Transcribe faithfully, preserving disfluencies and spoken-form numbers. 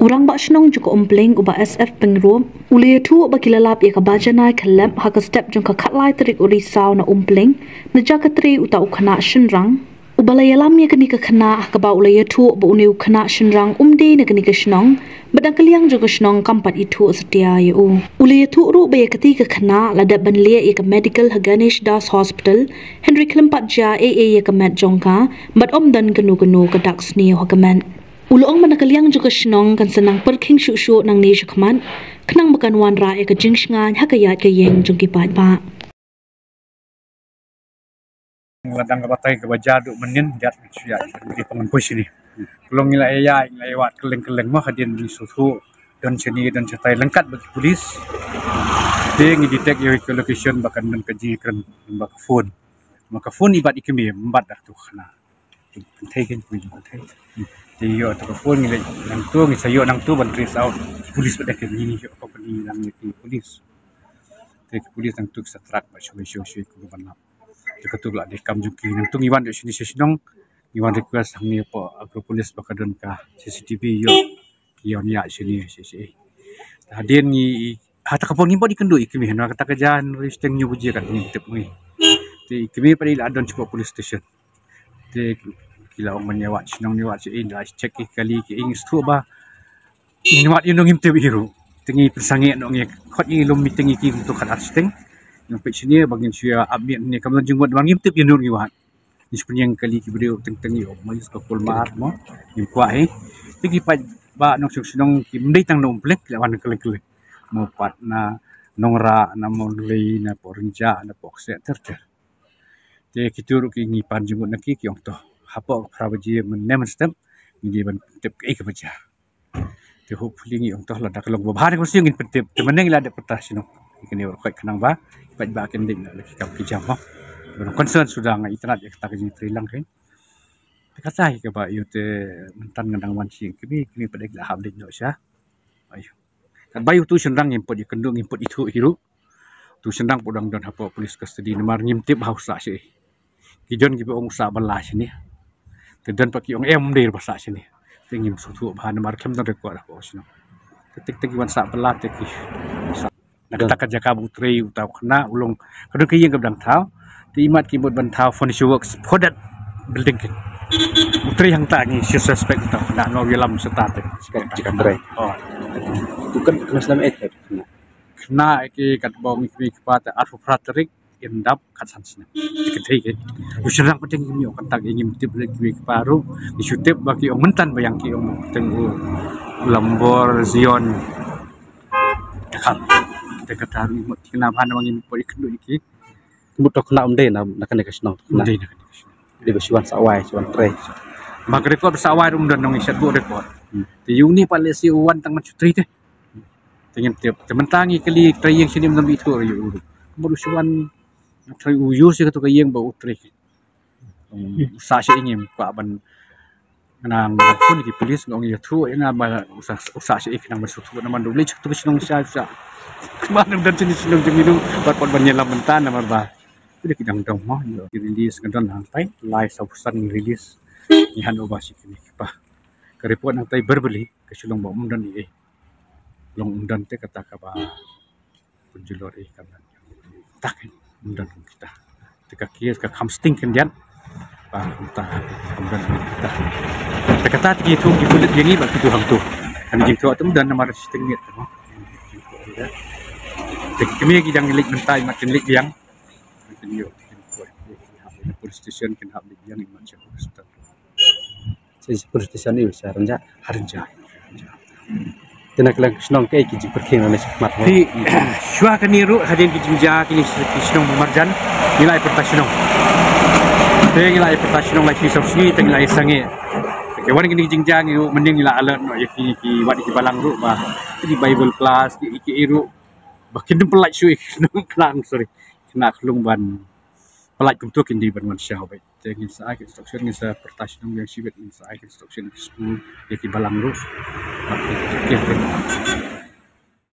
U Rangbah Shnong jong ka Umpling, u Bah S F Pyngrope, u la ïathuh ba ki la lap ïa ka Bajanai Khyllep ha ka step jong ka khatlai tarik u Risaw na Umpling, na jaka trei uta u khynnah shynrang. U ba la ïalam ïa kane ka khynnah ha kaba u la ïathuh ba une u khynnah shynrang um dei na kane ka shnong, bad na ka liang jong ka shnong kam pat ithuh satia ïa u. U la ïathuh ruh ba ïa kata ka khynnah la dep ban leh ïa ka medical ha Ganesh Das Hospital, hynrei khlem pat jia ei ei ïa ka met jong ka, bad ym don kano kano ka dak sniew ha ka met. U la ong ba na ka liang jong ka shnong kan sa nang pyrkhing shuh shuh nangne shakhmat, khnang ba kan wanrah ïa ka jingshngaiñ ha ka ïaid ka ïeng jong ki paidbah. Ngi la dang ka batai kaba jar duh mynnin, jar shu ïaid, ngi pyngan poi shini. Ka long ngi la ïaid, ngi la ïaid wad kylleng kylleng mo, hadien ngi sngewthuh don shini, don shatai, lyngkot bad ki pulis. Te ngi detect ïa ka location ba kan don ka jingïakren ba ka phone. Ma ka phone i bat i kmie, ym bat da tu khana. Kynthei kan pui kynthei. Te ïoh tu ka phone ngi leit nangtu, ngi sa ïoh nangtu ban trace out. Pulis bad da ki, ngi ïoh company lang ïa ki pulis. Te ki pulis nangtu ki sa track ba shuwa shuwa shuwa ki ban lap. Te katu la dei kam jong ki, nangtu ngi wan da shini sha shnong. Ngi wan request hangne hapoh Agropolis ba ka don ka C C T V ïoh. Ki ïoh ïa shini shi shi. Hadien ngi ha ta ka por ngim pat ïakynduh ïa i kmie, na kata ka jan ri shiteng hynñiew baje kat ngim tip ngi. Te i kmie pat i la don shapoh police station. Te ki la ong ban ïa wad shnong, ïa wad shi, i la check i kali ki, i sngewthuh ba i wad ïa no ngim tip hi ruh. Te ngi pynsangeh noh, ngi khot i lum meeting ïa ki kumto khatar shiteng. Ngi peit shini ba ngin shu ïa update ne kam don jingmut ba ngim tip ïa no ngi wad. Ngi shu pynïeng kali ki briew teng teng, ïoh maius ka kulmar mo, ngim kwah hi. Te ki paidbah nongshong shnong kim dei tang na Umpling, ki la wan kylleng kylleng. Mo pat na Nongrah, na Mondlei, na poh Rynjah, na poh Kseh ter ter. Te kito ruh ki ngi pan jingmut na ki, ki ong to hapoh phra baje mynne mynstep ngi dei ban tip kaei kaba jia. Te hopefully ngi ong to lada ka long ba bha ne ka mynsiem ngin pyntip. Te mynne ngi la dep pyrta shnong. Kane ruh khnang ba paidbah kin dei na ki kam ki jam mo. Ba long concern suda, nga itynnad ïa kata ka jingtrei lang kein. Te kata hi kaba ïoh te mynta nga dang wan sha kmie, kmie pat ki la hap leit noh sha. Ayo. Katba ïoh tu shynrang ngim pat ïakynduh, ngim pat ithuh hi ruh. Tu shynrang pat dang don hapoh police custody namar ngim tip ba u sah shaei. Ki don kiba ong u sah bylla shane. Te don pat ki ong em, dei ba sah shane. Te ngim sngewthuh bha namar khlem don record hapoh shnong. Te tik tik ki wan sah bylla te ki sah. Na kata ka jaka ba u trei uta u khynnah u long, ka don ka ïing kaba dang thaw. Te imat ki mut ban thaw furniture works for that building kein. U trei hangta, ngi shu suspect uta u khynnah, no ïalam sata te. Jaka trei. Oh. Tu kan kena selama eh. Khynnah ki katba ong ki kpa te arphew phra tarik, im dap khatsan snem. Ki kynthei ki. U shynrang pateng ki ïoh contact, ngim tip lei ki kpa ruh. Ngi shu tip ba ki ong mynta ba ïang ki ong pateng u Lambor Zion. Ka kham. Te kata ruh mut ki khynnah ba ngim poi kynduh ïa ki. Mut to khynnah um dei na, na kane ka shnong. Khynnah. Um dei na kane ka shnong. Dei ba shu wan sah wai, shu wan trei. Ba ka record sah wai ruh um don, ngi shet buh record. Hmm. Te ïa une pat lehse u wan tang ban shu trei te. Te ngim tip. Te mynta ngi kylli trei ïing shane, ym don ba ithuh ruh ïa u ruh. Mut u shu wan trei, u use ïa katu ka ïing ba u trei. Hmm. U sah shaei ngim kwah ban, nga nang phone ïa ki police, nga ong ïathuh ïa nga ba u sah, u sah shaei, khnang ban sngewthuh namar u leit sha katu ka shnong sha, sha. Kumba nang don shane shnong jong ngi ruh, bad pat ban ïalam mynta namar ba. Ki dang dong mo, ïoh ki release, nga don hangtai lai sawphew san ngi release. Ngi hand over sha kine ki kpa. Ka report hangtai verbally ka shu long ba ym don ei ei. Long ym don te kata kaba pynjulor ei kam don. Tak ym don kita. Te ka case ka kham sting khyndiat. Ba kumta ym don ei kita. Te kata te ki ïathuh ki pulit ïa ngi ba kitu hangtu. Kan jingthoh te ym don namar sting miet te mo. Te ki kmie ki dang leit mynta, imat kin leit biang. Kin ïoh, kin poi. Police station kin hap leit biang, imat sha hospital. Sha police station ïoh sha Rynjah. Ha Rynjah. Te na ka liang shnong kaei ki jingpyrkhing lane shakhmat mo? Te shuwa kane ruh hadien ki jingjia kine ki shnong marjan, ngi la ïa pyrta shnong. Te ngi la ïa pyrta shnong la shi saw sngi te ngi la ïa sangeh. Te wan kine ki jingjia ngi ruh mynnin ngi la alert noh ïa ki, ki wat ki balang ruh ba ki Bible class ki, ki ruh ba kin ym pyllait shuh ïa ki khynnah, sorry, khynnah khyllung ban pyllait kumto, kin dei ban wan shaw beit. Te ngin sa ai ki instruction, ngin sa pyrta shnong biang shibit, ngin sa ai ki instruction ki skul ïa ki balang ruh. Ba ki, ki, ki,